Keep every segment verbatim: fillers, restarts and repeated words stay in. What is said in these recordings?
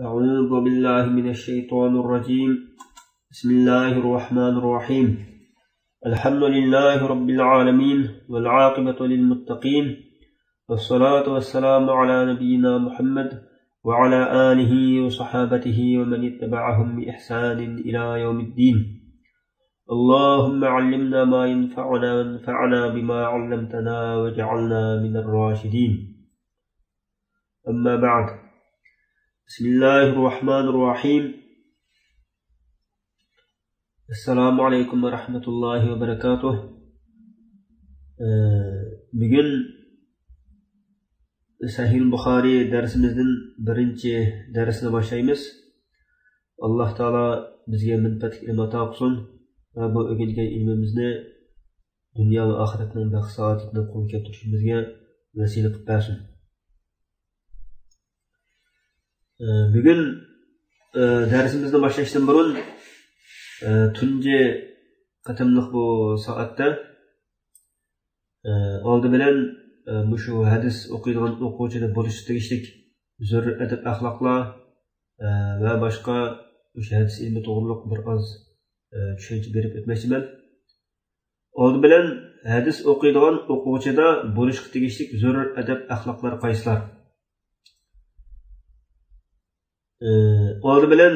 أعوذ بالله من الشيطان الرجيم. بسم الله الرحمن الرحيم. الحمد لله رب العالمين، والعاقبة للمتقين، والصلاة والسلام على نبينا محمد وعلى آله وصحابته ومن اتبعهم بإحسان إلى يوم الدين. اللهم علمنا ما ينفعنا وانفعنا بما علمتنا واجعلنا من الراشدين. أما بعد. بسم الله الرحمن الرحيم. السلام عليكم ورحمة الله وبركاته. ئە، بۈگۈن سەھىھ بۇخارى دەرسىمىزدىن بىرىنچى دەرسنى باشلايمىز. ئاللاھ تائالا بىزگە مەنپەئەتلىك ئىلىم ئاتا قىلسۇن ۋە بۇ ئۆگەنگەن ئىلمىمىزنى دۇنيا ۋە ئاخىرەتنىڭ بەخت سائادىتىنى قولغا كەلتۈرۈشىمىزگە ۋەسىلە قىلىپ بەرسۇن. ئە، بۈگۈن، ئە، دەرسىمىزنى باشلاشتىن بۇرۇن، ئە، تۇنجى قېتىملىق بۇ سائەتتە، ئە، ئالدى بىلەن، ئە، مۇشۇ ھەدىس ئوقۇيدىغان ئوقۇغۇچىدا بولۇشقا تېگىشلىك زۆرۈر ئەدەپ-ئەخلاقلار، ئە، ۋە باشقا مۇشۇ ھەدىس ئىلمى توغرۇلۇق بىر ئاز، ئە، چۈشەنچە بېرىپ ئۆتمەكچىمەن. ئالدى بىلەن ھەدىس ئوقۇيدىغان ئوقۇغۇچىدا بولۇشقا تېگىشلىك زۆرۈر ئەدەپ-ئەخلاقلار قايسىلار؟ ئالدى بىلەن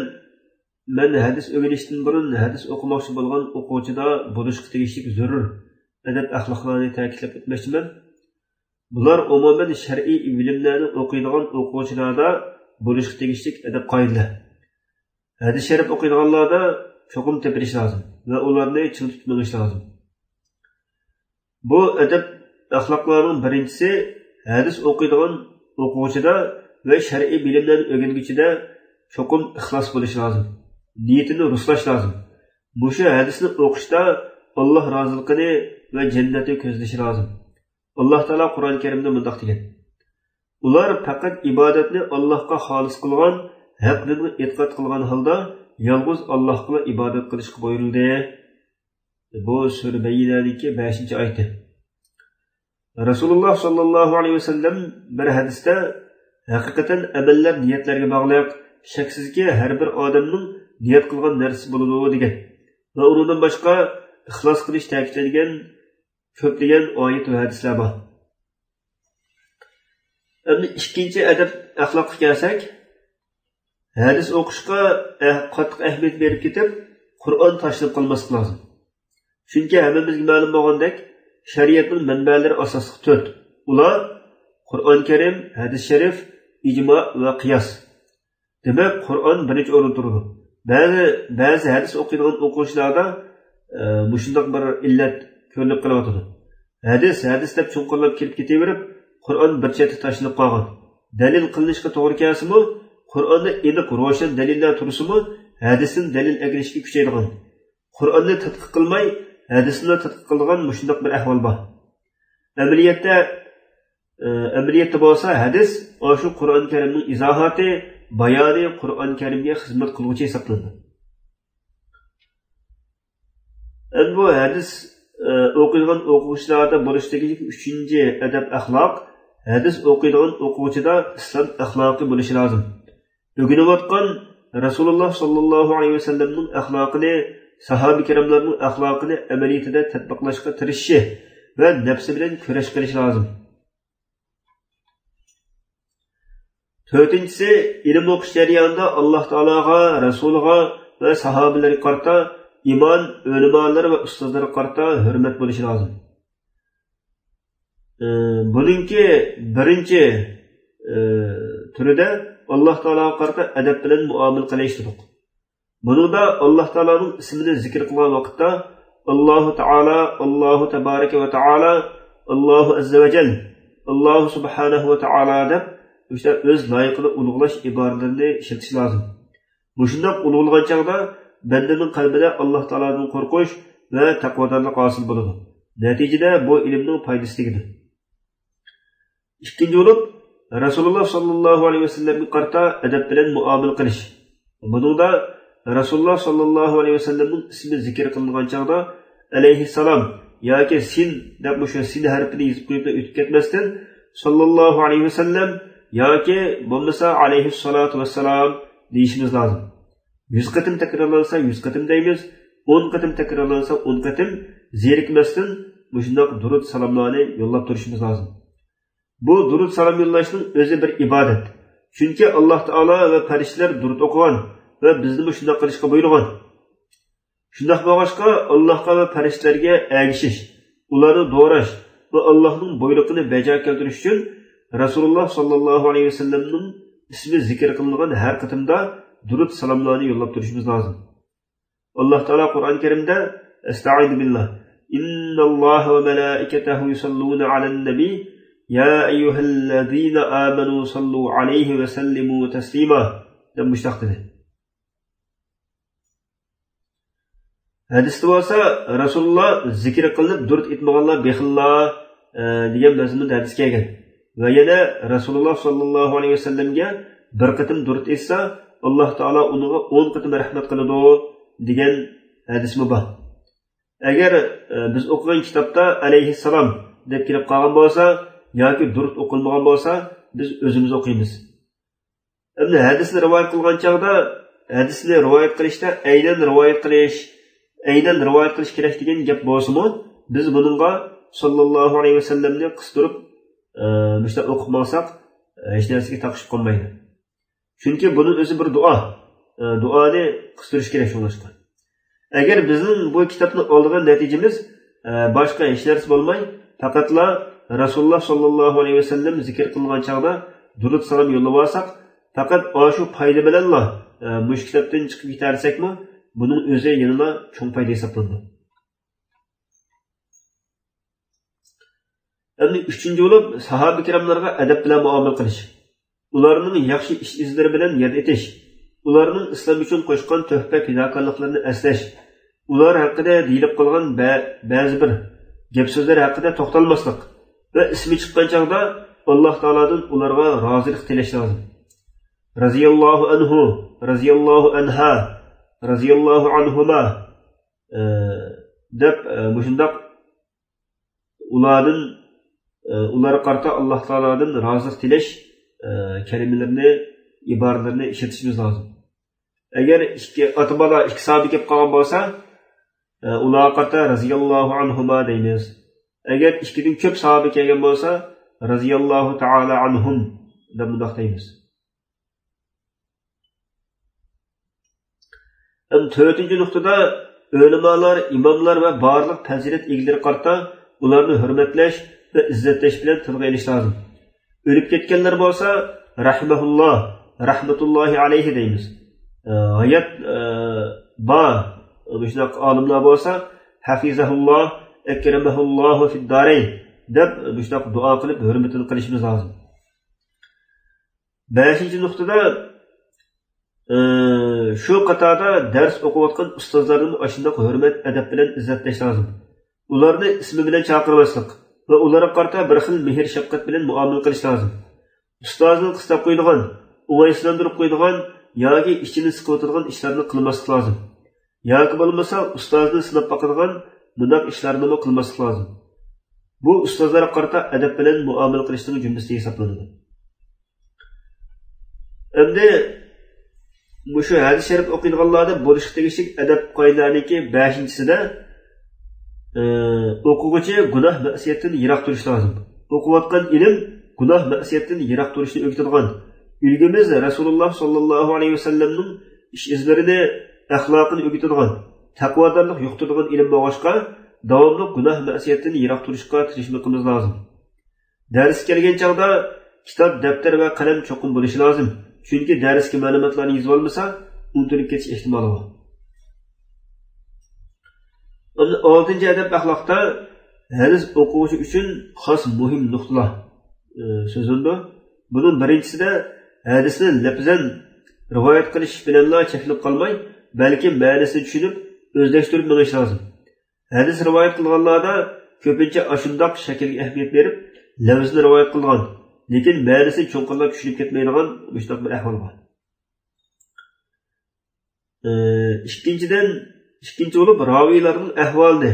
مەن ھەدىس ئۆگىنىشتىن بۇرۇن ھەدىس ئوقۇماقچى بولغان ئوقۇغۇچىدا بولۇشقا تېگىشلىك زۆرۈر ئەدەپ-ئەخلاقلارنى تەكىتلەپ ئۆتمەكچىمەن. بۇلار ئومۇمەن شەرئىي بىلىملەرنى ئوقۇيدىغان ئوقۇغۇچىلاردا بولۇشقا تېگىشلىك ئەدەپ-قائىدىلەر. ھەدىس شەرىپ ئوقۇيدىغانلاردا چوقۇم تېپىلىشى لازىم ۋە ئۇلارنى چىڭ تۇتۇپ مېڭىش لازىم. بۇ ئەدەپ-ئەخلاقلارنىڭ بىرىنچىسى، ھەدىس ئوقۇيدىغان ئوقۇغۇچىدا ۋە شەرئىي بىلىملەرنى ئۆگەنگۈچىدە چوقۇم ئىخلاس بولۇشى لازىم. نىيىتىنى رۇسلاش لازىم. مۇشۇ ھەدىسنى ئوقۇشتا ئاللاھ رازىلىقىنى ۋە جەننەتنى كۆزلىشى لازىم. ئاللاھ تائالا قۇرئان كەرىمدە مۇنداق دېگەن: ئۇلار پەقەت ئىبادەتنى ئاللاھقا خالىس قىلغان، ھەق دىنغا ئېتىقاد قىلغان ھالدا يالغۇز ئاللاھقىلا ئىبادەت قىلىشقا بۇيرۇلدى. بۇ سۈرە بەييىنەنىڭكى بەشىنچى ئايىتى. رەسۇلۇللاھ ساللاللاھۇ ئەلەيھى ۋەسەللەم بىر ھەدىستە، ھەقىقەتەن ئەمەللەر نىيەتلەرگە باغلىق، شەكسىزكى، ھەر بىر ئادەمنىڭ نىيەت قىلغان نەرسىسى بولىدۇ، دېگەن ۋە ئۇنىڭدىن باشقا ئىخلاس قىلىش تەكىتلەنگەن كۆپلىگەن ئايەت ۋە ھەدىسلەر بار. ئەمدى ئىككىنچى ئەدەپ ئەخلاققا كەلسەك، ھەدىس ئوقۇشقا ئەھ-، قاتتىق ئەھمىيەت بېرىپ كېتىپ، قۇرئان تاشلىنىپ قالماسلىقى لازىم. چۈنكى ھەممىمىزگە مەلۇم بولغاندەك، شەرىئەتنىڭ مەنبەلىرى ئاساسلىق تۆت. ئۇلار قۇرئان كەرىم، ھەدىس شەرىف، ئىجما ۋە قىياس. دېمەك، قۇرئان بىرىنچى ئورۇندا تۇرىدۇ. بەزى، بەزى ھەدىس ئوقۇيدىغان ئوقۇغۇچىلاردا، ئە، مۇشۇنداق بىر ئىللەت كۆرۈلۈپ قېلىۋاتىدۇ. ھەدىس، ھەدىس دەپ چوڭقۇرلاپ كىرىپ كېتىۋېرىپ، قۇرئان بىر چەتتە تاشلىنىپ قالغان. دەلىل قىلىنىشقا توغرا كەلسىمۇ، قۇرئاندا ئېنىق، روشەن دەلىللەر تۇرسىمۇ، ھەدىستىن دەلىل ئەكېلىشكە كۈچەيدىغان. قۇرئاننى تەتقىق قىلماي، ھەدىسنىلا تەتقىق قىلىدىغان مۇشۇنداق بىر ئەھۋال بار. ئەمەلىيەتتە، ئە، ئەمەلىيەتتە بولسا ھەدىس ئاشۇ قۇرئان كەرىمنىڭ ئىزاھاتى، بايانى، قۇرئان كەرىمگە خىزمەت قىلغۇچى ھېسابلىنىدۇ. ئەمدى بۇ ھەدىس، ئە، ئوقۇيدىغان ئوقۇغۇچىلاردا بولۇشتىكى ئۈچىنچى ئەدەپ ئەخلاق، ھەدىس ئوقۇيدىغان ئوقۇغۇچىدا ئىسلام ئەخلاقى بولۇشى لازىم. ئۆگىنىۋاتقان رەسۇلۇللاھ ساللاللاھۇ ئەلەيھى ۋەسەللەمنىڭ ئەخلاقىنى، ساھابە كىراملارنىڭ ئەخلاقىنى ئەمەلىيىتىدە تەتبىقلاشقا تىرىشىشى ۋە نەپسى بىلەن كۈرەش قىلىشى لازىم. تۆتىنچىسى، ئىلىم ئوقۇش جەريانىدا ئاللاھ تائالاغا، رەسۇلىغا ۋە ساھابىلەرگە قارىتا ئىمان، ئۆلىمالار ۋە ئۇستازلارغا قارىتا ھۆرمەت بولۇشى لازىم. ئى، بۇنىڭكى بىرىنچى، ئى، تۈرىدە ئاللاھ تائالاغا قارىتا ئەدەپ بىلەن مۇئامىلە قىلىش دېدۇق. بۇنىڭدا ئاللاھ تائالانىڭ ئىسمىنى زىكىر قىلغان ۋاقىتتا، ئاللاھۇ تائالا، ئاللاھۇ تەبارەكە ۋە تائالا، ئاللاھۇ ئەززە ۋە جەل، ئاللاھۇ سۇبھانەھۇ ۋە تائالا دەپ، ئۆز لايىقىدا ئۇلۇغلاش ئىبارىلىرىنى ئىشلىتىش لازىم. مۇشۇنداق ئۇلۇغلىغان چاغدا بەندىنىڭ قەلبىدە ئاللاھ تائالادىن قورقۇش ۋە تەقۋادارلىق ھاسىل بولىدۇ. نەتىجىدە بۇ ئىلىمنىڭ پايدىسى تېگىدۇ. ئىككىنچى بولۇپ، رەسۇلۇللاھ ساللاللاھۇ ئەلەيھى ۋەسەللەمگە قارىتا ئەدەپ بىلەن مۇئامىلە قىلىش. بۇنىڭدا رەسۇلۇللاھ ساللاللاھۇ ئەلەيھى ۋەسەللەمنىڭ ئىسمى زىكىر قىلىنغان چاغدا، ئەلەيھىسسالام ياكى سىن دەپ مۇشۇ سىن ھەرپىنى يېزىپ قويۇپلا ئۆتۈپ كەتمەستىن، ساللاللاھۇ ئەلەيھى ۋەسەللەم ياكى بولمىسا ئەلەيھىسسالاتۇ ۋەسسالام دېيىشىمىز لازىم. يۈز قېتىم تەكرارلانسا يۈز قېتىم دەيمىز، ئون قېتىم تەكرارلانسا ئون قېتىم زېرىكمەستىن مۇشۇنداق دۇرۇت سالاملارنى يوللاپ تۇرۇشىمىز لازىم. بۇ دۇرۇت سالام يوللاشنىڭ ئۆزى بىر ئىبادەت. چۈنكى ئاللاھ تائالا ۋە پەرىشتىلەر دۇرۇت ئوقۇغان ۋە بىزنىمۇ شۇنداق قىلىشقا بۇيرۇغان. شۇنداق بولغاچقا، ئاللاھقا ۋە پەرىشتىلەرگە ئەگىشىش، ئۇلارنى دوراش ۋە ئاللاھنىڭ بۇيرۇقىنى بەجا كەلتۈرۈش ئۈچۈن رەسۇلۇللاھ ساللاللاھۇ ئەلەيھى ۋەسەللەمنىڭ ئىسمى زىكىر قىلىنغان ھەر قېتىمدا دۇرۇت سالاملارنى يوللاپ تۇرۇشىمىز لازىم. ئاللاھ تائالا قۇرئان كەرىمدە، ئەستەئىزۇ بىللاھ، إن الله وملائكته يصلون على النبي يا أيها الذين آمنوا صلوا عليه وسلموا تسليما دەپ مۇشۇنداق دېدى. ھەدىستە بولسا، رەسۇلۇللاھ زىكىر قىلىنىپ دۇرۇت ئېيتمىغانلار بېخىللار، ئە، دېگەن مەزمۇندا ھەدىس كەلگەن. ۋە يەنە رەسۇلۇللاھ ساللاللاھۇ ئەلەيھى ۋەسەللەمگە بىر قېتىم دۇرۇت ئېيتسا، ئاللاھ تائالا ئۇنىڭغا ئون قېتىم رەھمەت قىلىدۇ، دېگەن ھەدىسمۇ بار. ئەگەر، ئە، بىز ئوقۇغان كىتابتا ئەلەيھىسسالام دەپ كېلىپ قالغان بولسا ياكى دۇرۇت ئوقۇلمىغان بولسا، بىز ئۆزىمىز ئوقۇيمىز. ئەمدى ھەدىسنى رىۋايەت قىلغان چاغدا، ھەدىسنى رىۋايەت قىلىشتا ئەينەن رىۋايەت قىلىش، ئەينەن رىۋايەت قىلىش كېرەك دېگەن گەپ بولسىمۇ، بىز بۇنىڭغا ساللاللاھۇ ئەلەيھى ۋەسەللەمنى قىستۇرۇپ، ئە، مۇشۇنداق ئوقۇپ ماڭساق، ھېچ نەرسىگە تاقىشىپ قالمايدۇ. چۈنكى بۇنىڭ ئۆزى بىر دۇئا. ئە، دۇئانى قىستۇرۇش كېرەك شۇڭلاشقا. ئەگەر بىزنىڭ بۇ كىتابنى ئالىدىغان نەتىجىمىز، ئە، باشقا ھېچ نەرسە بولماي، پەقەتلا رەسۇلۇللاھ ساللاللاھۇ ئەلەيھى ۋەسەللەم زىكىر قىلغان چاغدا دۇرۇت سالام يوللىۋالساق، پەقەت ئاشۇ پايدا بىلەنلا، ئە، مۇشۇ كىتابتىن چىقىپ كېتەلىسەكمۇ، بۇنىڭ ئۆزى يەنىلا چوڭ پايدا ھېسابلىنىدۇ. ئەمدى ئۈچىنچى بولۇپ، ساھابە كىراملارغا ئەدەپ بىلەن مۇئامىلە قىلىش، ئۇلارنىڭ ياخشى ئىش ئىزلىرى بىلەن ياد ئېتىش، ئۇلارنىڭ ئىسلام ئۈچۈن قوشقان تۆھپە پىداكارلىقلىرىنى ئەسلەش، ئۇلار ھەققىدە دېيىلىپ قالغان بە-، بەزى بىر گەپ سۆزلەر ھەققىدە توختالماسلىق ۋە ئىسمى چىققان چاغدا ئاللاھ تائالادىن ئۇلارغا رازىلىق تىلەش لازىم. رەزىياللاھۇ ئەنھۇ، رەزىياللاھۇ ئەنھا، رەزىياللاھۇ ئەنھۇما، ئە، دەپ، ئە، مۇشۇنداق ئۇلاردىن، ئە، ئۇلارغا قارىتا ئاللاھ تائالادىن رازىلىق تىلەش، ئە، كەلىمىلىرىنى، ئىبارىلىرىنى ئىشلىتىشىمىز لازىم. ئەگەر ئىككى ئاتا-بالا، ئىككى ساھابە كېلىپ قالغان بولسا، ئە، ئۇلارغا قارىتا رەزىياللاھۇ ئەنھۇما دەيمىز. ئەگەر ئىككىدىن كۆپ ساھابە كەلگەن بولسا، رەزىياللاھۇ تائالا ئەنھۇم دەپ مۇنداق دەيمىز. ھەم تۆتىنچى نۇقتىدا، ئۆلىمالار، ئىماملار ۋە بارلىق پەزىلەت ئىگىلىرىگە قارىتا ئۇلارنى ھۆرمەتلەش ۋە ئىززەتلەش بىلەن تىلغا ئېلىش لازىم. ئۆلۈپ كەتكەنلەر بولسا، رەھمەھۇللاھ، رەھمەتۇللاھى ئەلەيھى دەيمىز. ئە، ھايات، ئە، بار مۇشۇنداق ئالىملار بولسا، ھەفىزەھۇللاھ، ئەكرەمەھۇللاھۇ فىددارەين دەپ مۇشۇنداق دۇئا قىلىپ ھۆرمىتىنى قىلىشىمىز لازىم. بەشىنچى نۇقتىدا، ئى، شۇ قاتاردا دەرس ئوقۇۋاتقان ئۇستازلارنىمۇ ئاشۇنداق ھۆرمەت، ئەدەپ بىلەن ئىززەتلەش لازىم. ئۇلارنى ئىسمى بىلەن چاقىرماسلىق ۋە ئۇلارغا قارىتا بىر خىل مېھىر-شەپقەت بىلەن مۇئامىلە قىلىش لازىم. ئۇستازىنى قىستاپ قويىدىغان، ئوڭايسىزلاندۇرۇپ قويىدىغان ياكى ئىچىنى سىقىۋېتىدىغان ئىشلارنى قىلماسلىق لازىم. ياكى بولمىسا ئۇستازىنى سىناپ باقىدىغان مۇنداق ئىشلارنىمۇ قىلماسلىق لازىم. بۇ ئۇستازلارغا قارىتا ئەدەپ بىلەن مۇئامىلە قىلىشنىڭ جۈملىسىدە ھېسابلىنىدۇ. ئەمدى مۇشۇ ھەدىس شەرىپ ئوقۇيدىغانلاردا بولۇشقا تېگىشلىك ئەدەپ قائىدىلەرنىڭكى بەشىنچىسىدە، ئى، ئوقۇغۇچى گۇناھ مەسىيەتتىن يىراق تۇرۇشى لازىم. ئوقۇۋاتقان ئىلىم گۇناھ مەسىيەتتىن يىراق تۇرۇشنى ئۆگىتىدىغان، ئۈلگىمىز رەسۇلۇللاھ ساللاللاھۇ ئەلەيھى ۋەسەللەمنىڭ ئىش ئىزلىرىنى، ئەخلاقىنى ئۆگىتىدىغان، تەقۋادارلىق يۇقتۇرىدىغان ئىلىم بولغاچقا، داۋاملىق گۇناھ مەسىيەتتىن يىراق تۇرۇشقا تىرىشمىقىمىز لازىم. دەرسكە كەلگەن چاغدا كىتاب، دەپتەر ۋە قەلەم چوقۇم بولۇشى لازىم. چۈنكى دەرسكە مەلۇماتلارنى يېزىۋالمىسا، ئۇنتۇلۇپ كېتىش ئېھتىمالى بار. ئالتىنچى ئەدەپ ئەخلاقتا ھەدىس ئوقۇغۇچى ئۈچۈن خاس مۇھىم نۇقتىلار، ئى، سۆزلىنىدۇ. بۇنىڭ بىرىنچىسىدە ھەدىسنى لەپزەن رىۋايەت قىلىش بىلەنلا چەكلىنىپ قالماي، بەلكى مەنىسىنى چۈشىنىپ، ئۆزلەشتۈرۈپ مېڭىش لازىم. ھەدىس رىۋايەت قىلغانلاردا كۆپىنچە ئاشۇنداق شەكىلگە ئەھمىيەت بېرىپ، لەۋزىنى رىۋايەت قىلغان، لېكىن مەنىسىنى چوڭقۇرلاپ چۈشىنىپ كەتمەيدىغان مۇشۇنداق بىر ئەھۋال بار. ئى، ئىككىنچىدىن، ئىككىنچى بولۇپ، راۋىيلارنىڭ ئەھۋالىنى،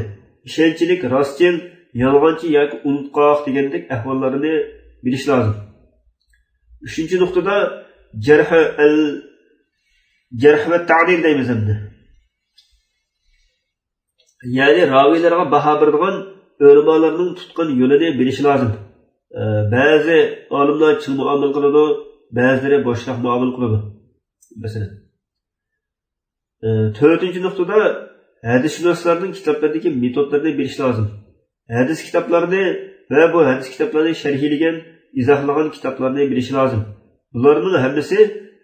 ئىشەنچلىك، راستچىل، يالغانچى ياكى ئۇنتقاق دېگەندەك ئەھۋاللارنى بىلىش لازىم. ئۈچىنچى نۇقتىدا، جەرھ ئەل جەرھ ۋە تەدىل دەيمىز ئەمدى. يەنى راۋىيلارغا باھا بېرىدىغان ئۆلىمالارنىڭ تۇتقان يولىنى بىلىشى لازىم. ئە، بەزى ئالىملار چىڭ مۇئامىلە قىلىدۇ، بەزىلىرى بوشراق مۇئامىلە قىلىدۇ. مەسىلەن، ئە، تۆتىنچى نۇقتىدا ھەدىسشۇناسلارنىڭ كىتابلىرىدىكى مېتودلىرىنى بىلىش لازىم. ھەدىس كىتابلىرىنى ۋە بۇ ھەدىس كىتابلارنى شەرھلىگەن، ئىزاھلىغان كىتابلارنى بىلىشى لازىم. بۇلارنىڭ ھەممىسى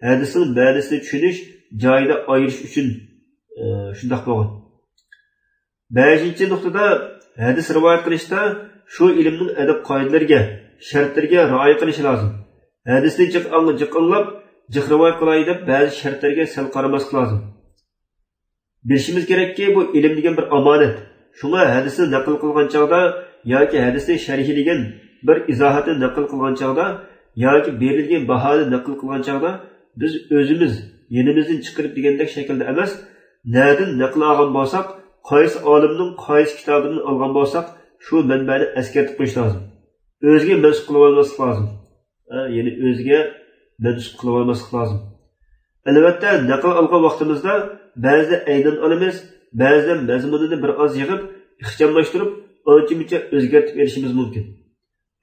ھەدىسنىڭ مەنىسىنى چۈشىنىش، جايىدا ئايرىش ئۈچۈن، ئە، شۇنداق بولغان. بەشىنچى نۇقتىدا، ھەدىس رىۋايەت قىلىشتا شۇ ئىلىمنىڭ ئەدەپ قائىدىلىرىگە، شەرتلىرىگە رىئايە قىلىشى لازىم. ھەدىسنى جىق ئاڭ-، جىق ئاڭلاپ، جىق رىۋايەت قىلاي دەپ بەزى شەرتلەرگە سەل قارىماسلىق لازىم. بىلىشىمىز كېرەككى، بۇ ئىلىم دېگەن بىر ئامانەت. شۇڭا ھەدىسنى نەقىل قىلغان چاغدا ياكى ھەدىسنى شەرھلىگەن بىر ئىزاھاتنى نەقىل قىلغان چاغدا ياكى بېرىلگەن باھانى نەقىل قىلغان چاغدا بىز ئۆزىمىز يېنىمىزدىن چىقىرىپ دېگەندەك شەكىلدە ئەمەس، نەدىن نەقىل ئالغان بولساق، قايسى ئالىمنىڭ قايسى كىتابىدىن ئالغان بولساق، شۇ مەنبەنى ئەسكەرتىپ قويۇش لازىم. ئۆزىگە مەنسۇپ قىلىۋالماسلىق لازىم. ھە، يەنى ئۆزىگە مەنسۇپ قىلىۋالماسلىق لازىم. ئەلۋەتتە، نەقىل ئالغان ۋاقتىمىزدا بەزىدە ئەينەن ئالىمىز، بەزىدە مەزمۇنىنى بىر ئاز يىغىپ، ئىخچاملاشتۇرۇپ، ئانچە-مۇنچە ئۆزگەرتىپ ئېلىشىمىز مۇمكىن.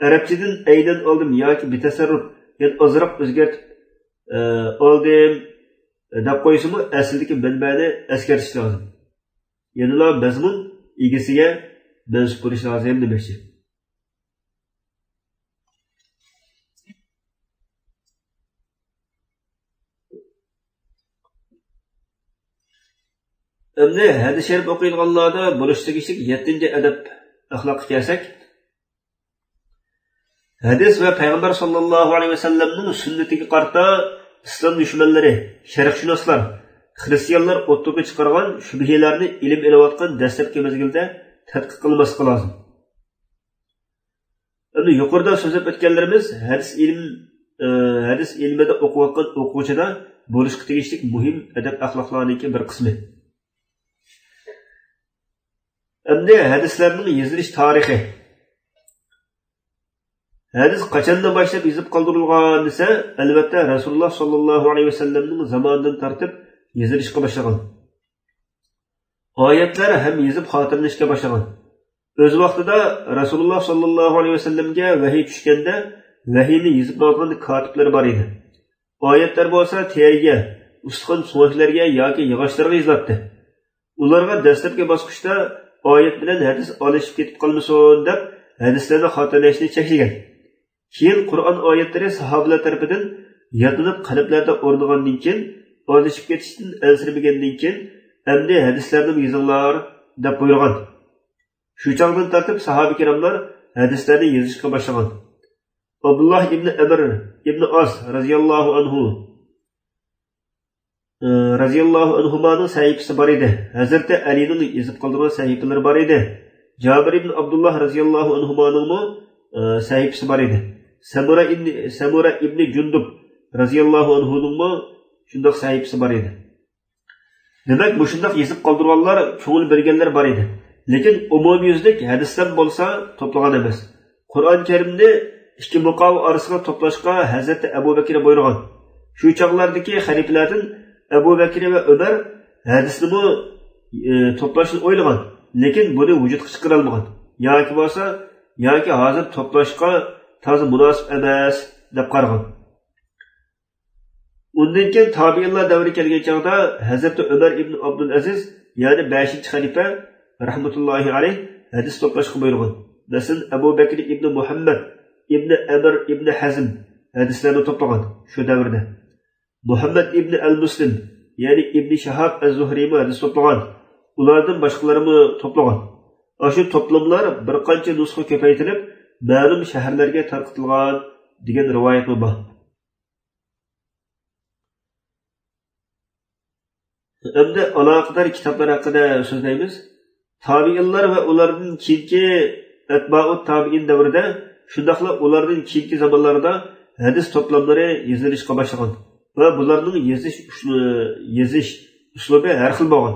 ئەرەبچىدىن ئەينەن ئالدىم ياكى بىتەسەررۇپ، يەنى ئازراق ئۆزگەرتىپ، ئە، ئالدىم، دەپ قويسىمۇ، ئەسلىدىكى مەنبەنى ئەسكەرتىش لازىم. يەنىلا مەزمۇن ئىگىسىگە مەنسۇپ بولۇش لازىم دېمەكچى. ئەمدى ھەدىس شەرىپ ئوقۇيدىغانلاردا بولۇشى تېگىشلىك يەتتىنچى ئەدەپ ئەخلاققا كەلسەك، ھەدىس ۋە پەيغەمبەر ساللاللاھۇ ئەلەيھى ۋەسەللەمنىڭ سۈننىتىگە قارىتا ئىسلام دۈشمەنلىرى، شەرقشۇناسلار، خىرىستىيانلار ئوتتۇرىغا چىقارغان شۈبھىلەرنى ئىلىم ئېلىۋاتقان دەسلەپكى مەزگىلدە تەتقىق قىلماسلىقى لازىم. ئەمدى يۇقىرىدا سۆزلەپ ئۆتكەنلىرىمىز ھەدىس ئىلىم، ئە، ھەدىس ئىلمىدا ئوقۇۋاتقان ئوقۇغۇچىدا بولۇشقا تېگىشلىك مۇھىم ئەدەپ-ئەخلاقلارنىڭكى بىر قىسمى. ئەمدى ھەدىسلەرنىڭ يېزىلىش تارىخى. ھەدىس قاچاندىن باشلاپ يېزىپ قالدۇرۇلغان دېسە، ئەلۋەتتە، رەسۇلۇللاھ ساللاللاھۇ ئەلەيھى ۋەسەللەمنىڭ زامانىدىن تارتىپ يېزىلىشقا باشلىغان. ئايەتلەر ھەم يېزىپ خاتىرىلىنىشكە باشلىغان. ئۆز ۋاقتىدا رەسۇلۇللاھ ساللاللاھۇ ئەلەيھى ۋەسەللەمگە ۋەھىي چۈشكەندە، ۋەھىينى يېزىپ ماڭغان كاتىپلىرى بار ئىدى. ئايەتلەر بولسا تېرىگە، ئۇستىخان سۆڭەكلەرگە ياكى ياغاچلارغا يېزىلاتتى. ئۇلارغا دەسلەپكى باسقۇچتا ئايەت بىلەن ھەدىس ئالىشىپ كېتىپ قالمىسۇن دەپ، ھەدىسلەرنى خاتىرىلەشنى چەكلىگەن. كېيىن قۇرئان ئايەتلىرى ساھابىلەر تەرىپىدىن يادلىنىپ قەلبلەردە ئورنىغاندىن كېيىن، ئادىشىپ كېتىشتىن ئەنسىرىمىگەندىن كېيىن، ئەمدى ھەدىسلەرنىمۇ يېزىڭلار دەپ بۇيرۇغان. شۇ چاغدىن تارتىپ ساھابە كىراملار ھەدىسلەرنى يېزىشقا باشلىغان. ئابدۇللاھ ئىبنى ئەمر ئىبنى ئاس رەزىياللاھۇ ئەنھۇ، ئى، رەزىياللاھۇ ئەنھۇمانىڭ سەھىپىسى بار ئىدى. ھەزرىتى ئەلىنىڭ يېزىپ قالدۇرغان سەھىپىلىرى بار ئىدى. جابىر ئىبنى ئابدۇللاھ رەزىياللاھۇ ئەنھۇمانىڭمۇ، ئى، سەھىپىسى بار ئىدى. سەمۇرە ئىبنى، سەمۇرە ئىبنى جۇندۇب رەزىياللاھۇ ئەنھۇنىڭمۇ شۇنداق سەھىپىسى بار ئىدى. دېمەك، مۇشۇنداق يېزىپ قالدۇرغانلار، كۆڭۈل بۆلگەنلەر بار ئىدى. لېكىن ئومۇميۈزلۈك ھەدىسلەر بولسا توپلىغان ئەمەس. قۇرئان كەرىمنى ئىككى مۇقاۋا ئارىسىغا توپلاشقا ھەزرىتى ئەبۇ بەكرى بۇيرۇغان. شۇ چاغلاردىكى خەلىپىلەردىن ئەبۇ بەكرى ۋە ئۆمەر ھەدىسنىمۇ، ئى، توپلاشنى ئويلىغان، لېكىن بۇنى ۋۇجۇدقا چىقىرالمىغان. ياكى بولسا، ياكى ھازىر توپلاشقا تازا مۇناسىپ ئەمەس، دەپ قارىغان. ئۇندىن كېيىن تابىئىنلار دەۋرى كەلگەن چاغدا ھەزرىتى ئۆمەر ئىبنى ئابدۇلئەزىز، يەنى بەشىنچى خەلىپە رەھمەتۇللاھى ئەلەيھ ھەدىس توپلاشقا بۇيرۇغان. مەسىلەن، ئەبۇ بەكرى ئىبنى مۇھەممەد ئىبنى ئەمر ئىبنى ھەزم ھەدىسلەرنى توپلىغان شۇ دەۋردە. مۇھەممەد ئىبنى ئەل مۇسلىم، يەنى ئىبنى شىھاب ئەز زۇھرىمۇ ھەدىس توپلىغان. ئۇلاردىن باشقىلىرىمۇ توپلىغان. ئاشۇ توپلاملار بىر قانچە نۇسخا كۆپەيتىلىپ، مەلۇم شەھەرلەرگە تارقىتىلغان دېگەن رىۋايەتمۇ بار. ئەمدى ئالاقىدار كىتابلار ھەققىدە سۆزلەيمىز. تابىئىنلار ۋە ئۇلاردىن كېيىنكى ئەتبائۇت تابىئىن دەۋرىدە، شۇنداقلا ئۇلاردىن كېيىنكى زامانلاردا ھەدىس توپلاملىرى يېزىلىشقا باشلىغان ۋە بۇلارنىڭ يېزىش ئۇسلۇ-، يېزىش ئۇسلۇبى ھەر خىل بولغان.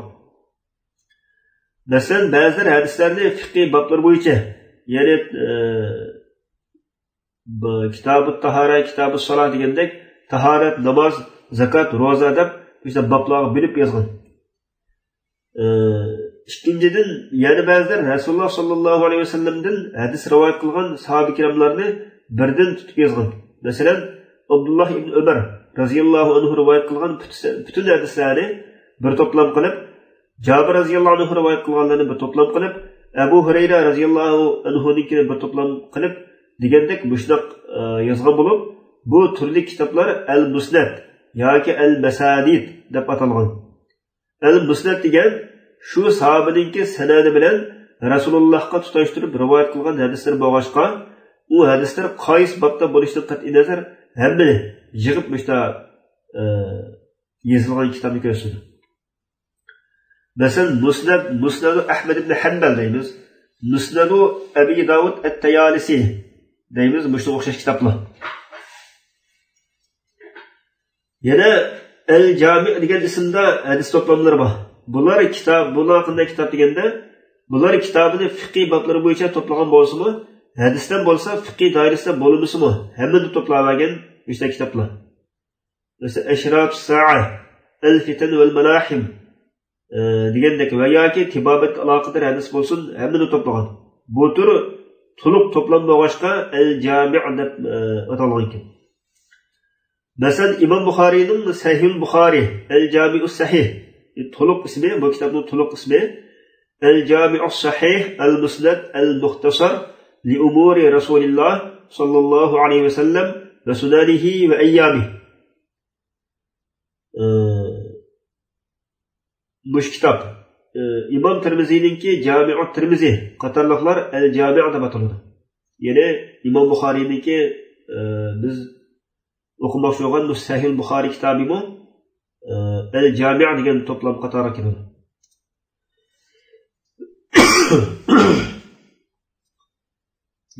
مەسىلەن، بەزىلەر ھەدىسلەرنى فىقھىي بابلار بويىچە، يەنى، ئى، بۇ كىتابۇت تاھارە، كىتابۇس سالا دېگەندەك، تاھارەت، ناماز، زاكات، روزا دەپ مۇشۇنداق بابلارغا بۆلۈپ يازغان. ئى، ئىككىنچىدىن، يەنە بەزىلەر رەسۇلۇللاھ ساللاللاھۇ ئەلەيھى ۋەسەللەمدىن ھەدىس رىۋايەت قىلغان ساھابە كىراملارنى بىردىن تۇتۇپ يازغان. مەسىلەن، ئابدۇللاھ ئىبن ئۆمەر رەزىياللاھۇ ئەنھۇ رىۋايەت قىلغان پۈت-، پۈتۈن ھەدىسلەرنى بىر توپلام قىلىپ، جابىر رەزىياللاھۇ ئەنھۇ رىۋايەت قىلغانلارنى بىر توپلام قىلىپ، ئەبۇ ھۇرەيرە رەزىياللاھۇ ئەنھۇنىڭكىنى بىر توپلام قىلىپ دېگەندەك مۇشۇنداق، ئى، يازغان بولۇپ، بۇ تۈرلۈك كىتابلار ئەل مۇسنەد ياكى ئەل مەسانىد دەپ ئاتالغان. ئەل مۇسنەد دېگەن شۇ ساھابىنىڭكى سەنەدى بىلەن رەسۇلۇللاھقا تۇتاشتۇرۇپ رىۋايەت قىلغان ھەدىسلىرى بولغاچقا، ئۇ ھەدىسلەر قايسى بابتا بولۇشىدىن قەتئىينەزەر، ھەممىنى يىغىپ مۇشتا، ئى، يېزىلغان كىتابنى كۆرسىتىدۇ. مەسىلەن، مۇسنەد، مۇسنەدۇ ئەھمەد ئىبن ھەنبەل دەيمىز. مۇسنەدۇ ئەبى داۋۇد ئەت-تەيالىسى دەيمىز. مۇشۇنىڭغا ئوخشاش كىتابلار. يەنە ئەل جامىئ دېگەن ئىسىمدا ھەدىس توپلاملىرى بار. بۇلار كىتاب، بۇلار قانداق كىتاب دېگەندە، بۇلار كىتابىنى فىقھىي بابلىرى بويىچە توپلىغان بولسىمۇ، ھەدىستىن بولسا فىقھىي دائىرىسىدە بولمىسىمۇ، ھەممىنى توپلاۋەرگەن مۇشۇنداق كىتابلار. مەسىلەن، ئەشراپ سائە، ئەل فىتەن ۋەل مالاھىم، ئى، دېگەندەك ۋە ياكى تېبابەتكە ئالاقىدار ھەدىس بولسۇن، ھەممىنى توپلىغان. بۇ تۈر تولۇق توپلام بولغاچقا، ئەل جامىئ دەپ، ئى، ئاتالغان ئىكەن. مەسىلەن، ئىمام بۇخارىينىڭ سەھىھۇل بۇخارىي، ئەل جامىئۇس سەھىھ، تولۇق ئىسمى، بۇ كىتابنىڭ تولۇق ئىسمى، ئەل جامىئۇس سەھىھ، ئەل مۇسنەد، ئەل مۇختەسەر، لىئۇمۇرى رەسۇلىللاھ ساللاللاھۇ ئەلەيھى ۋەسەللەم ۋە سۇنەنىھى ۋە ئەييامىھ. ئى، مۇشۇ كىتاب، ئى، ئىمام تىرمىزىنىڭكى جامىئۇت تىرمىزى قاتارلىقلار ئەل جامىئ دەپ ئاتىلىدۇ. يەنى ئىمام بۇخارىينىڭكى، ئى، بىز ئوقۇماقچى بولغان بۇ سەھىھۇل بۇخارىي كىتابىمۇ، ئى، ئەل جامىئ دېگەن توپلام قاتارىغا كىرىدۇ.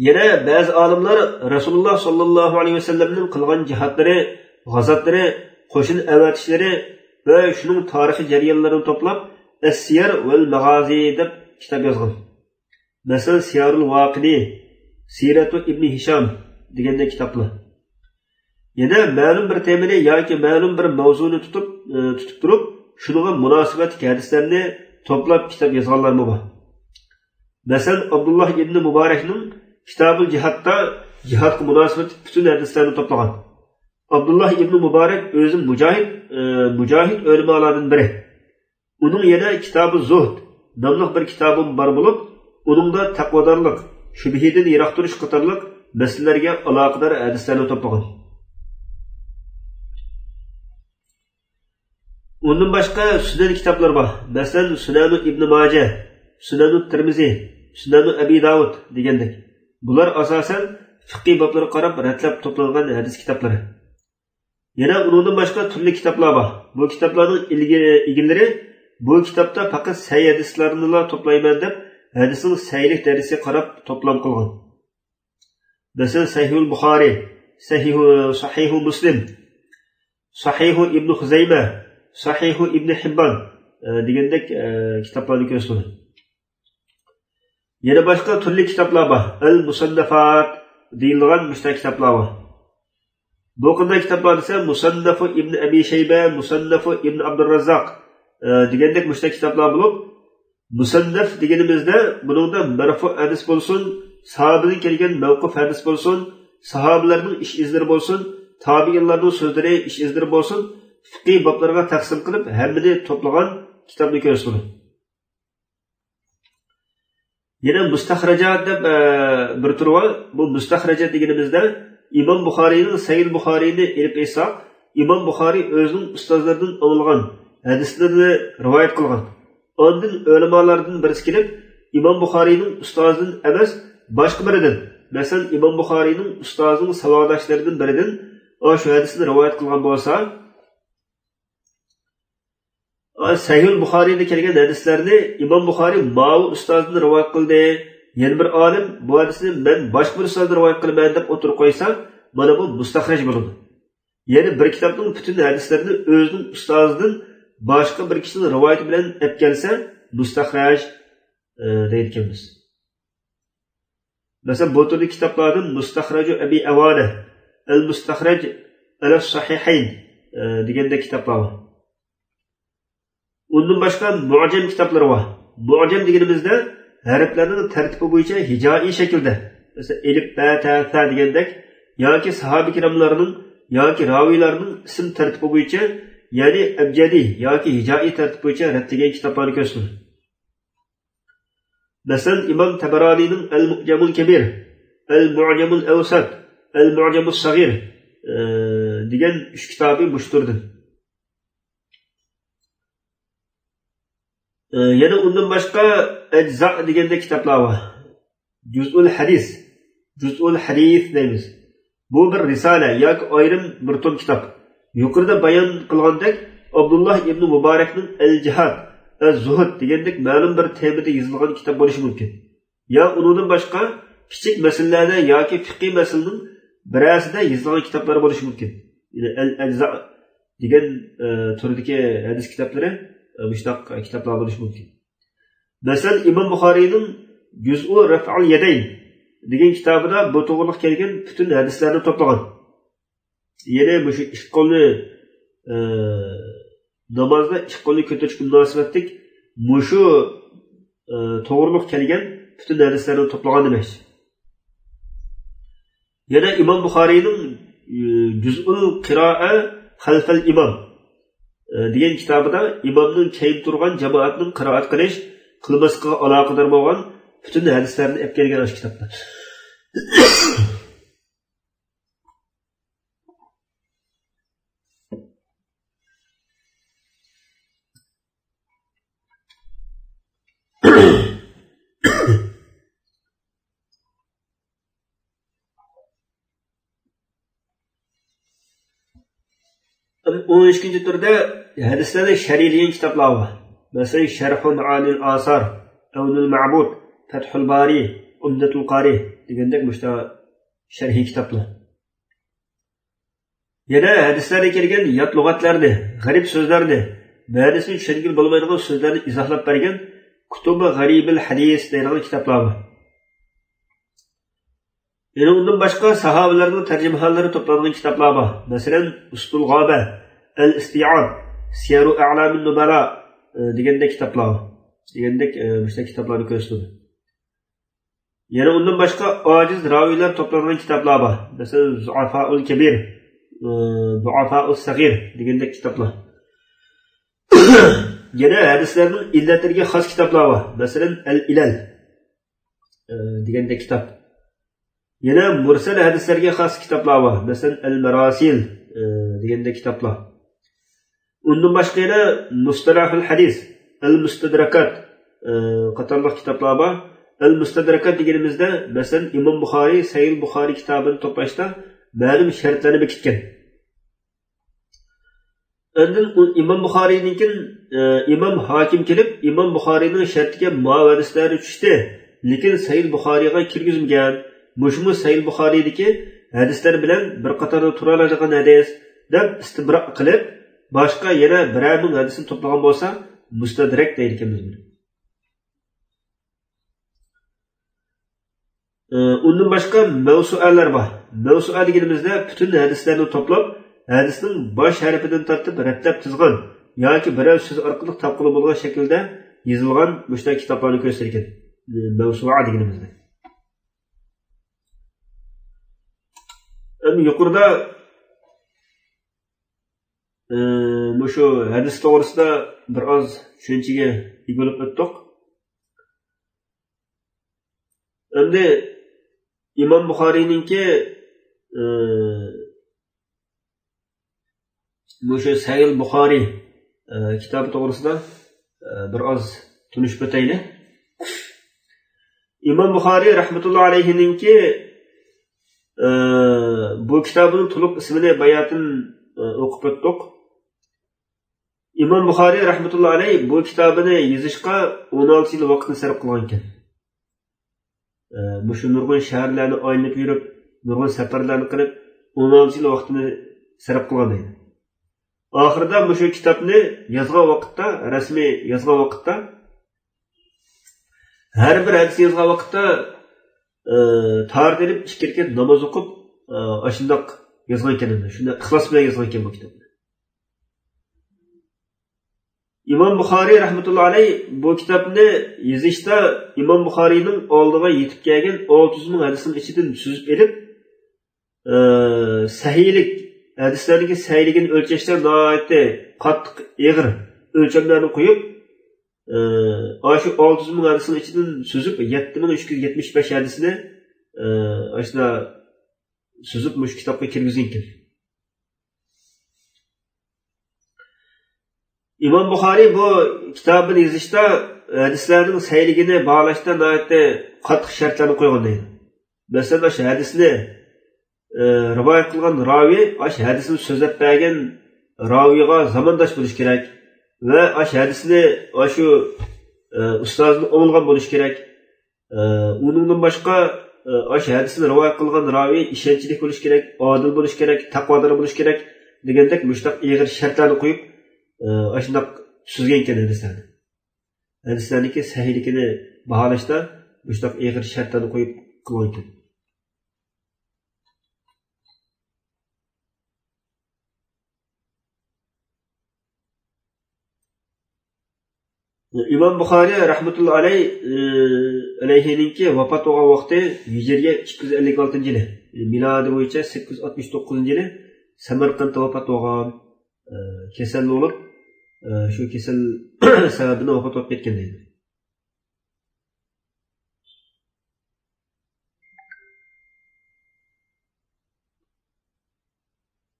يەنە بەزى ئالىملار رەسۇلۇللاھ ساللاللاھۇ ئەلەيھى ۋەسەللەمنىڭ قىلغان جىھادلىرى، غازاتلىرى، قوشۇن ئەۋەتىشلىرى ۋە شۇنىڭ تارىخىي جەريانلىرىنى توپلاپ، ئەس-سىيەر ۋەل ماغازى دەپ كىتاب يازغان. مەسىلەن، سىيارۇل ۋاقىدى، سىرەتۇ ئىبنى ھىشام دېگەندەك كىتابلار. يەنە مەلۇم بىر تېمىنى ياكى مەلۇم بىر ماۋزۇنى تۇتۇپ، ئى، تۇتۇپ تۇرۇپ، شۇنىڭغا مۇناسىۋەتلىك ھەدىسلەرنى توپلاپ كىتاب يازغانلارمۇ بار. مەسىلەن، ئابدۇللاھ ئىبنى مۇبارەكنىڭ كىتابۇل جىھادتا جىھادقا مۇناسىۋەتلىك پۈتۈن ھەدىسلەرنى توپلىغان. ئابدۇللاھ ئىبنى مۇبارەك ئۆزى مۇجاھىد، ئى، مۇجاھىد ئۆلىمالارنىڭ بىرى. ئۇنىڭ يەنە كىتابى زۇھد ناملىق بىر كىتابىمۇ بار بولۇپ، ئۇنىڭدا تەقۋادارلىق، شۈبھىدىن يىراق تۇرۇش قاتارلىق مەسىلىلەرگە ئالاقىدار ھەدىسلەرنى توپلىغان. ئۇندىن باشقا سۈنەن كىتابلىرى بار. مەسىلەن، سۈنەنۇ ئىبنى ماجە، سۈنەنۇ تىرمىزى، سۈنەنۇ ئەبى داۋۇد دېگەندەك. بۇلار ئاساسەن فىقھىي بابلارغا قاراپ رەتلەپ توپلانغان ھەدىس كىتابلىرى. يەنە ئۇنىڭدىن باشقا تۈرلۈك كىتابلار بار. بۇ كىتابلارنىڭ ئىلگە-، ئىگىلىرى بۇ كىتابتا پەقەت سەھىھ ھەدىسلەرنىلا توپلايمەن دەپ، ھەدىسنىڭ سەھىھلىك دەرىجىسىگە قاراپ توپلام قىلغان. مەسىلەن، سەھىھۇل بۇخارىي، سەھىھۇ، سەھىھۇ مۇسلىم، سەھىھۇ ئىبنى خۇزەيمە، سەھىھۇ ئىبنى ھىببان، ئە، دېگەندەك، ئە، كىتابلارنى كۆرسىتىدۇ. يەنە باشقا تۈرلۈك كىتابلار بار. ئەل مۇسەننەفات دېيىلىدىغان مۇشۇنداق كىتابلار بار. بۇ قانداق كىتابلار دېسە، مۇسەننەفۇ ئىبنى ئەبى شەيبە، مۇسەننەفۇ ئىبنى ئابدۇرراززاق، ئە، دېگەندەك مۇشۇنداق كىتابلار بولۇپ، مۇسەننەف دېگىنىمىزدە، بۇنىڭدا مەرفۇ ھەدىس بولسۇن، ساھابىدىن كەلگەن مەۋقۇپ ھەدىس بولسۇن، ساھابىلەرنىڭ ئىش ئىزلىرى بولسۇن، تابىئىنلارنىڭ سۆزلىرى، ئىش ئىزلىرى بولسۇن، فىقھىي بابلارغا تەقسىم قىلىپ، ھەممىنى توپلىغان كىتابنى كۆرسىتىدۇ. يەنە مۇستەخرەجات دەپ، ئە، بىر تۈرى بار. بۇ مۇستەخرەجات دېگىنىمىزدە، ئىمام بۇخارىينىڭ سەھىھ بۇخارىينى ئېلىپ ئېيتساق، ئىمام بۇخارىي ئۆزىنىڭ ئۇستازلىرىدىن ئاڭلىغان ھەدىسلىرىنى رىۋايەت قىلغان. ئاندىن ئۆلىمالاردىن بىرسى كېلىپ، ئىمام بۇخارىينىڭ ئۇستازىدىن ئەمەس، باشقا بىرىدىن، مەسىلەن، ئىمام بۇخارىينىڭ ئۇستازىنىڭ ساۋاقداشلىرىدىن بىرىدىن ئاشۇ ھەدىسنى رىۋايەت قىلغان بولسا، سەھىھۇل بۇخارىيدا كەلگەن ھەدىسلەرنى ئىمام بۇخارىي ماۋۇ ئۇستازدىن رىۋايەت قىلدى، يەنە بىر ئالىم بۇ ھەدىسنى مەن باشقا بىر ئۇستازدىن رىۋايەت قىلىمەن دەپ ئوتتۇرىغا قويسا، مانا بۇ مۇستەخرەج بولىدۇ. يەنى بىر كىتابنىڭ پۈتۈن ھەدىسلىرىنى ئۆزىنىڭ ئۇستازىدىن باشقا بىر كىشىنىڭ رىۋايىتى بىلەن ئەپ كەلسە، مۇستەخرەج، ئى، دەيدىكەنمىز. مەسىلەن، بۇ تۈردىكى كىتابلاردىن مۇستەخرەجۇ ئەبى ئەۋانە، ئەل مۇستەخرەج ئەلەس سەھىھەين، ئى، دېگەندەك كىتابلار بار. ئۇندىن باشقا مۇئجەم كىتابلىرى بار. مۇئجەم دېگىنىمىزدە ھەرپلەرنىڭ تەرتىپى بويىچە ھىجائىي شەكىلدە، مەسىلەن، ئېلىپ، بە، تە، سە دېگەندەك، ياكى ساھابە كىراملارنىڭ ياكى راۋىيلارنىڭ ئىسىم تەرتىپى بويىچە، يەنى ئەبجەدىي ياكى ھىجائىي تەرتىپ بويىچە رەتلىگەن كىتابلارنى كۆرسىتىدۇ. مەسىلەن، ئىمام تەبەرانىنىڭ ئەل مۇئجەمۇل كەبىر، ئەل مۇئجەمۇل ئەۋسەت، ئەل مۇئجەمۇس سەغىر، ئى، دېگەن ئۈچ كىتابى مۇشۇ تۈردىن. ئى، يەنە ئۇندىن باشقا ئەجزا دېگەندەك كىتابلار بار. جۇزئۇل ھەدىس، جۇزئۇل ھەدىس دەيمىز. بۇ بىر رىسالە ياكى ئايرىم بىر توم كىتاب. يۇقىرىدا بايان قىلغاندەك، ئابدۇللا ئىبنى مۇبارەكنىڭ ئەل جىھاد، ئەز زۇھد دېگەندەك مەلۇم بىر تېمىدا يېزىلغان كىتاب بولۇشى مۇمكىن. يا ئۇنىڭدىن باشقا كىچىك مەسىلىلەردە ياكى فىقھىي مەسىلىنىڭ بىرەرسىدە يېزىلغان كىتابلار بولۇشى مۇمكىن. يەنى ئەل ئەجزا دېگەن، ئە، تۈردىكى ھەدىس كىتابلىرى، ئە، مۇشۇنداق كىتابلار بولۇشى مۇمكىن. مەسىلەن، ئىمام بۇخارىينىڭ جۇزئۇ رەفئەل يەدەين دېگەن كىتابىدا بۇ توغرىلىق كەلگەن پۈتۈن ھەدىسلەرنى توپلىغان. يەنى مۇشۇ ئىككى قولنى، ئى، نامازدا ئىككى قولنى كۆتۈرۈشكە مۇناسىۋەتلىك مۇشۇ، ئى، توغرىلىق كەلگەن پۈتۈن ھەدىسلەرنى توپلىغان دېمەكچى. يەنە ئىمام بۇخارىينىڭ، ئى، جۇزئۇل قىرائە خەلفەل ئىمام، ئى، دېگەن كىتابىدا ئىمامنىڭ كەينىدە تۇرغان جامائەتنىڭ قىرائەت قىلىش، قىلماسلىقىغا ئالاقىدار بولغان پۈتۈن ھەدىسلەرنى ئەپ كەلگەن ئاشۇ كىتابتا. ئون ئىككىنچى تۈردە ھەدىسلەرنى شەرھلىگەن كىتابلار بار. مەسىلەن، شەرھۇ مائانىل ئاسار، ئەۋنۇل مەبۇد، فەتھۇل بارى، ئۇمدەتۇل قارى دېگەندەك مۇشۇنداق شەرھىي كىتابلار. يەنە ھەدىسلەردە كەلگەن يات لۇغەتلەرنى، غەرىب سۆزلەرنى، مەنىسىنى چۈشەنگىلى بولمايدىغان سۆزلەرنى ئىزاھلاپ بەرگەن كۇتۇبى غەرىبىل ھەدىس دەيدىغان كىتابلار بار. يەنە ئۇندىن باشقا ساھابىلەرنىڭ تەرجىمىھاللىرى توپلانغان كىتابلار بار. مەسىلەن، ئۇستۇل غابە، ئەل ئىستىئاب، سىيەرۇ ئەلامىن نۇبەلا، ئى، دېگەندەك كىتابلار بار. دېگەندەك، ئى، مۇشۇنداق كىتابلارنى كۆرسىتىدۇ. يەنە ئۇندىن باشقا ئاجىز راۋىيلار توپلانغان كىتابلار بار. مەسىلەن، زۇئافائۇل كەبىر، ئى، زۇئافائۇس سەغىر دېگەندەك كىتابلار. يەنە ھەدىسلەرنىڭ ئىللەتلىرىگە خاس كىتابلار بار. مەسىلەن، ئەل ئىلەل، ئى، دېگەندەك كىتاب. يەنە مۇرسەل ھەدىسلەرگە خاس كىتابلار بار. مەسىلەن، ئەل مەراسىل، ئى، دېگەندەك كىتابلار. ئۇندىن باشقا يەنە مۇستەلاھۇل ھەدىس، ئەل مۇستەدرەكات، ئى، قاتارلىق كىتابلار بار. ئەل مۇستەدرەكات دېگىنىمىزدە، مەسىلەن، ئىمام بۇخارىي سەھىھ بۇخارىي كىتابىنى توپلاشتا مەلۇم شەرتلەرنى بېكىتكەن. ئاندىن ئۇ ئىمام بۇخارىيدىن كېيىن، ئى، ئىمام ھاكىم كېلىپ، ئىمام بۇخارىينىڭ شەرتىگە ماۋۇ ھەدىسلەر چۈشتى، لېكىن سەھىھ بۇخارىيغا كىرگۈزمىگەن، مۇشۇمۇ سەھىھ بۇخارىيدىكى ھەدىسلەر بىلەن بىر قاتاردا تۇرالايدىغان ھەدىس، دەپ ئىستىبراق قىلىپ، باشقا يەنە بىرەر مىڭ ھەدىسنى توپلىغان بولسا، مۇستەدرەك دەيدىكەنمىز بۇنى. ئى، ئۇندىن باشقا مەۋسۇئەلەر بار. مەۋسۇئە دېگىنىمىزدە پۈتۈن ھەدىسلەرنى توپلاپ، ھەدىسنىڭ باش ھەرپىدىن تارتىپ رەتلەپ تىزغان ياكى بىرەر سۆز ئارقىلىق تاپقىلى بولغان شەكىلدە يېزىلغان مۇشۇنداق كىتابلارنى كۆرسىتىدىكەن. ئى، مەۋسۇئە دېگىنىمىزدە. ئەمدى يۇقىرىدا، ئى، مۇشۇ ھەدىس توغرىسىدا بىر ئاز چۈشەنچىگە ئىگە بولۇپ ئۆتتۇق. ئەمدى ئىمام بۇخارىينىڭكى، ئى، مۇشۇ سەھىھ بۇخارىي، ئى، كىتابى توغرىسىدا، ئى، بىر ئاز تونۇشۇپ ئۆتەيلى. ئىمام بۇخارىي رەھمەتۇللا ئەلەيھىنىڭكى، ئى، بۇ كىتابىنىڭ تولۇق ئىسمىنى باياتىن، ئى، ئوقۇپ ئۆتتۇق. ئىمام بۇخارىي رەھمەتۇللا ئەلەيھ بۇ كىتابىنى يېزىشقا ئون ئالتە يىل ۋاقىتنى سەرپ قىلغان ئىكەن. ئى، مۇشۇ نۇرغۇن شەھەرلەرنى ئايلىنىپ يۈرۈپ، نۇرغۇن سەپەرلەرنى قىلىپ، ئون ئالتە يىل ۋاقتىنى سەرپ قىلغان دەيدۇ. ئاخىرىدا مۇشۇ كىتابنى يازغان ۋاقىتتا، رەسمىي يازغان ۋاقىتتا، ھەر بىر ھەدىسنى يازغان ۋاقىتتا، ئى، تاھارەت ئېلىپ، ئىككى رەكەت ناماز ئوقۇپ، ئى، ئاشۇنداق يازغان ئىكەن ئەمدى. شۇنداق ئىخلاس بىلەن يازغان ئىكەن بۇ كىتابنى. ئىمام بۇخارىي رەھمەتۇللا ئەلەي بۇ كىتابنى يېزىشتا ئىمام بۇخارىينىڭ ئالدىغا يېتىپ كەلگەن ئالتە يۈز مىڭ ھەدىسنىڭ ئىچىدىن سۈزۈپ ئېلىپ، ئى، سەھىيلىك، ھەدىسلەرنىڭكى سەھىيلىكىنى ئۆلچەشتە ناھايىتى قاتتىق، ئېغىر ئۆلچەملەرنى قويۇپ، ئى، ئاشۇ ئالتە يۈز مىڭ ھەدىسنىڭ ئىچىدىن سۈزۈپ، يەتتە مىڭ ئۈچ يۈز يەتمىش بەش ھەدىسنى، ئى، ئاشۇنداق سۈزۈپ مۇشۇ كىتابقا كىرگۈزگەنكەن. ئىمام بۇخارىي بۇ كىتابىنى يېزىشتا ھەدىسلەرنىڭ سەھىيلىكىنى باھالاشتا ناھايىتى قاتتىق شەرتلەرنى قويغان دەيدۇ. مەسىلەن، ئاشۇ ھەدىسنى، ئە، رىۋايەت قىلغان راۋى ئاشۇ ھەدىسنى سۆزلەپ بەرگەن راۋىغا زامانداش بولۇشى كېرەك ۋە ئاشۇ ھەدىسنى ئاشۇ، ئە، ئۇستازىدىن ئاڭلىغان بولۇشى كېرەك. ئە، ئۇنىڭدىن باشقا، ئە، ئاشۇ ھەدىسنى رىۋايەت قىلغان راۋى ئىشەنچلىك بولۇشى كېرەك، ئادىل بولۇشى كېرەك، تەقۋادار بولۇشى كېرەك دېگەندەك مۇشۇنداق ئېغىر شەرتلەرنى قويۇپ، ئە، ئاشۇنداق سۈزگەن ئىكەن ھەدىسلەرنى. ھەدىسلەرنىڭكى سەھىيلىكىنى باھالاشتا مۇشۇنداق ئېغىر شەرتلەرنى قويۇپ قىلغان ئىكەن. ئىمام بۇخارىي رەھمەتۇللا ئەلەي، ئە، ئەلەيھىنىڭكى ۋاپات بولغان ۋاقتى ھىجرىيە ئىككى يۈز ئەللىك ئالتىنچى يىلى، مىلادىي بويىچە سەككىز يۈز ئاتمىش توققۇزىنچى يىلى سەمەرقەنتتە ۋاپات بولغان. ئە، كېسەل بولۇپ، ئە، شۇ كېسەل سەۋەبىدىن ۋاپات بولۇپ كەتكەن دەيدۇ.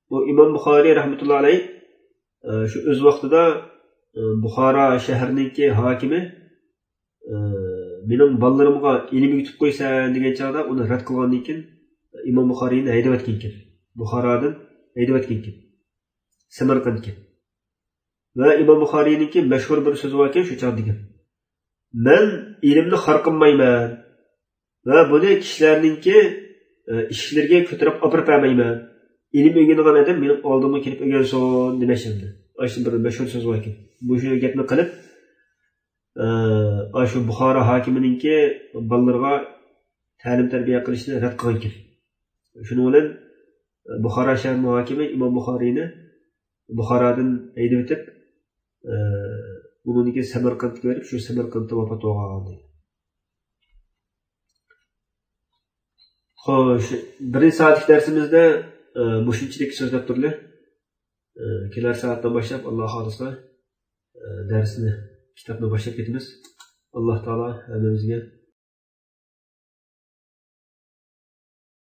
بۇ ئىمام بۇخارىي رەھمەتۇللا ئەلەي، ئە، شۇ ئۆز ۋاقتىدا، ئە، بۇخارا شەھىرىنىڭكى ھاكىمى، ئە، مېنىڭ بالىلىرىمغا ئىلىم ئۆگىتىپ قويسەن دېگەن چاغدا ئۇنى رەت قىلغاندىن كېيىن ئىمام بۇخارىينى ھەيدەۋەتكەنكەن. بۇخارادىن ھەيدەۋەتكەنكەن. سەمەرقەنتكە. ۋە ئىمام بۇخارىينىڭكى مەشھۇر بىر سۆزى باركەن، شۇ چاغدا دېگەن. مەن ئىلىمنى خار قىلمايمەن ۋە بۇنى كىشىلەرنىڭكى، ئە، ئىشىكلىرىگە كۆتۈرۈپ ئاپىرىپ بەرمەيمەن. ئىلىم ئۆگىنىدىغان ئادەم مېنىڭ ئالدىمغا كېلىپ ئۆگەنسۇن دېمەكچى ئەمدى. ئاشۇ بىر مەشھۇر سۆز باركەن. مۇشۇ گەپنى قىلىپ، ئە، ئاشۇ بۇخارا ھاكىمىنىڭكى بالىلىرىغا تەلىم تەربىيە قىلىشنى رەت قىلغانكەن. شۇنىڭ بىلەن، ئە، بۇخارا شەھىرىنىڭ ھاكىمى ئىمام بۇخارىينى بۇخارادىن ھەيدىۋېتىپ، ئە، ئۇنىڭدىن كېيىن سەمەرقەنتكە بېرىپ، شۇ سەمەرقەنتتا ۋاپات بولغان. خوش، بىرىنچى سائەتلىك دەرسىمىزدە، ئە، مۇشۇنچىلىك سۆزلەپ تۇرلى. ئە، كېلەر سائەتتىن باشلاپ، ئاللا خالىسا، ئە، دەرسنى، كىتابنى باشلاپ كېتىمىز. ئاللا تائالا ھەممىمىزگە